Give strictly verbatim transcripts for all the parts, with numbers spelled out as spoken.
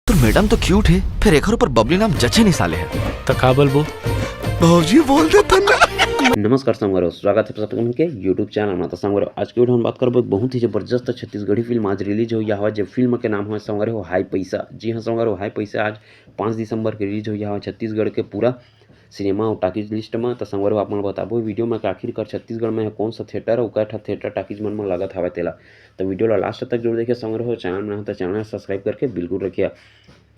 तो मैडम तो क्यूट है, फिर एकर ऊपर बबली नाम जचे नहीं साले है। त का बोलबो? भौजी बोल देता ना। नमस्कार संगवारी हो, स्वागत है सबके मन के YouTube चैनल में। तो संगवारी हो, आज के वीडियो में बात करबो एक बहुत ही जबरदस्त छत्तीसगढ़ी फिल्म आज रिलीज होइया हवा, जे फिल्म के नाम है संगवारी हो हाई पैसा। जी हाँ संगवारी हो, हाई पैसा आज पाँच दिसंबर के रिलीज होइया हवा छत्तीसगढ़ के पूरा सिनेमा और टाकीज लिस्ट में। तो संगवारी हो, आप मन बताबो वीडियो में कि आखिरकार छत्तीसगढ़ में कौन सा थिएटर और कय ठा थिएटर टाकीज मन में लगत हवे तेला। तो वीडियो ला लास्ट तक जरूर देखिए संगवारी हो, चैनल में तो चैनल सब्सक्राइब करके बिल्कुल रखिए।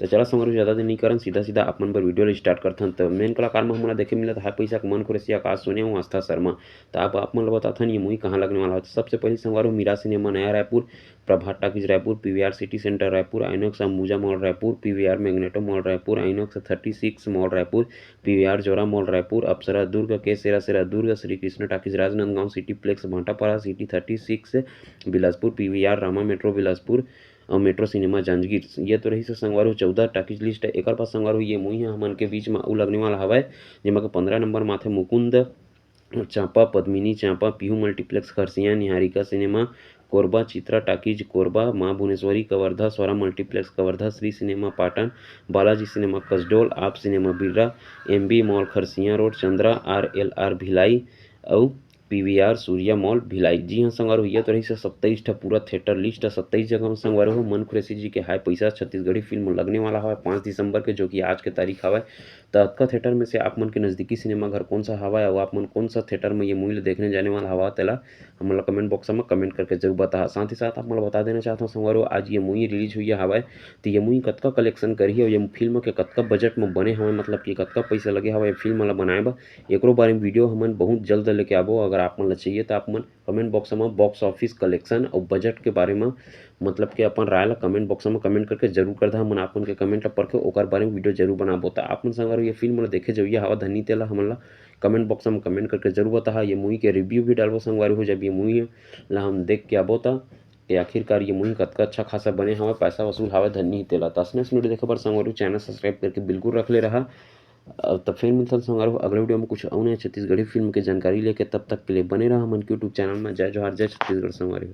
तो चला संगवारी हो, ज़्यादा देर नहीं करन, सीधा सीधा आप मन बर वीडियो ला स्टार्ट करथन। तो मेन कलाकार में हमला देखे मिलत हाई पैसा के मन खुरैसी, आकाश सोनी अउ आस्था शर्मा। तो आप आप मन ला बताथन ये मूवी कहाँ लगने वाला है। तो सबसे पहले संगवारी हो Meera cinema Naya Raipur, Prabhat talkies Raipur, PVR city centre Raipur, INOX Ambuja mall Raipur, PVR magneto mall Raipur, INOX thirty six mall Raipur, PVR Zora mall Raipur, Apsara Durg, K Sera Sera Durg, Shri Krishna talkies Rajnandgaon, city plex Bhatapara, city thirty six Bilaspur, PVR Rama metro Bilaspur और मेट्रो सिनेमा जांजगीर। ये तो रही से संगवारी हो चौदह टाकीज लिस्ट है। एक बाद संगवारी हो ये मूवी है हमन के बीच में अउ लगने वाला हवय, जेमा के पंद्रह नंबर माथे Mukund Champa, Padmini Champa, Pihu multiplex Kharsia, Niharika cinema Korba, Chitra talkies Korba, Maa Bhuvaneshwari Kawardha, Swara multiplex Kawardha, Shri cinema Patan, Balaji cinema Kasdol, Aap cinema Birra, MB mall Kharsia road, Chandra RLR Bhilai अउ पीवीआर सूर्या मॉल भिलाई। जी हाँ संगवारी हो, ये तो रही से सत्ताईस ठा पूरा थिएटर लिस्ट है। सत्ताईस जगह में संगवारी हो मन खुरैसी जी के हाई पैसा छत्तीसगढ़ी फिल्म लगने वाला हवय पाँच दिसंबर के, जो कि आज के तारीख हवय। तो अतका थिएटर में से आप मन के नजदीकी सिनेमा घर कौन सा हवय और आप मन कौन सा थिएटर में ये मूवी देखने जाने वाला हवा तेला हमन ला कमेंट बॉक्स में कमेंट करके जरूर बताहा। साथ ही साथ आप मन ला बता देना चाहता हूँ संगवारी हो, आज ये मूवी रिलीज हुई हवय, तो ये मूवी कतका कलेक्शन करही और ये फिल्म के कतका बजट में बने हवय, मतलब कि कतका पैसा लगे हवय ये फिल्म ला बनाए बर, एकरो बारे में वीडियो हमन बहुत जल्द लेके आबो। अगर आप मन ला चाहिए तो आप मन कमेंट बॉक्स में बॉक्स ऑफिस कलेक्शन और बजट के बारे में, मतलब कि अपन राय ला कमेंट बॉक्स में कमेंट करके जरूर कर दा। हमन आप मन के कमेंट ला पढ़ के ओकर बारे में वीडियो जरूर बनाबो। तो आप मन संगवारी हो ये फिल्म ला देखे जइया हवा धनी तेला हमन ला कमेंट बॉक्स में कमेंट करके जरूर बताहा। ये मूवी के रिव्यू भी डालबो संगवारी हो, जब ये मूवी ला हम देख के आबो त कि आखिरकार ये मूवी कतका अच्छा खासा बने हवय, पैसा वसूल हवय धनी तेला। तो असने वीडियो देखे बर संगवारी हो चैनल सब्सक्राइब करके बिल्कुल रख ले रहा। अ, तो फिर मिलथन संगवारी हो अगले वीडियो में कुछ अउ नया छत्तीसगढ़ी फिल्म के जानकारी लेके। तब तक के लिए बने रहा हमन के YouTube चैनल में। जय जोहार, जय छत्तीसगढ़ संगवारी हो।